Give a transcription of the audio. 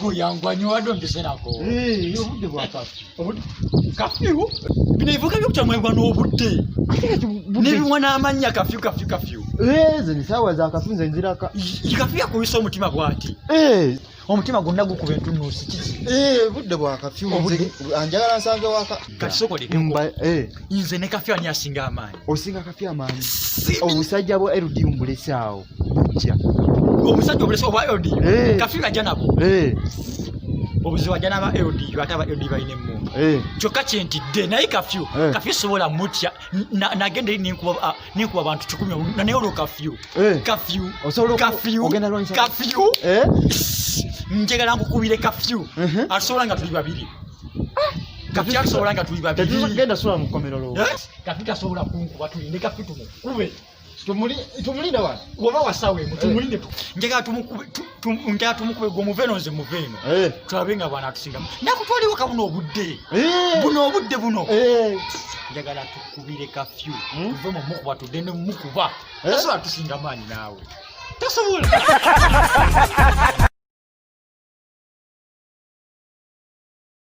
Goyangwa nyo wadde nako. Eh, obudde bwa kafyu. Kafyu? Bino ebivuga by'okukyamwebwa n'obudde. Ate kati budde. N'ebiwa n'amannya kafyu kafyu kafyu. Eh, nze ni saawa za kafyu nze nziraka. Kafyu yakubisa omutima bw'ati. Eh, Omutima gwonna gukuba entunnunsi kiki? eh, budde bwa kafyu. Obudde. Nze njagala nsange waka. Kati sooka olekeko. Mba, eh, Nze ne kafyu ani asinga amaanyi? Osinga kafyu amaanyi. Obusajja bwa LD mbulese awo. Bujja. Omusajja obulese obwa LD. Eh. Kafyu ajja nabo. Eh, Obuzibu ajja n'aba LD ate aba LD balina emmundu. eh. Kyokka kye ntidde naye kafyu. Eh. Kafyu sobola mutya nagenda eri nenkuba abantu 10 naye olwo kafyu. Eh. Kafyu. Osobola Kafyu. ogenda lwanyisa- Kafyu. Eh? Njagala nkukubire kafyu. Atusobola nga tuli babiri. Kafyu atusobola nga tuli babiri. Tetugenda sula mu kkomero lwo. Eh? Kafyu tasobola kunkuba, tulinde kafyu tumukube. Tumulinde wano. Woba wasawo emu tumulinde. Njagala tumukube njagala tumukube gwe muve eno nze muve eno. Eh. Tulabe nga bw'anaatusingamu. Nakutwaliwo ka buno obudde. Eh. Buno obudde buno. Eh. Njagala tukubire kafyu. Tuve mu mukuba tudde ne mukuba. Eh? Tasobola tusinga maanyi naawe. Tasobola.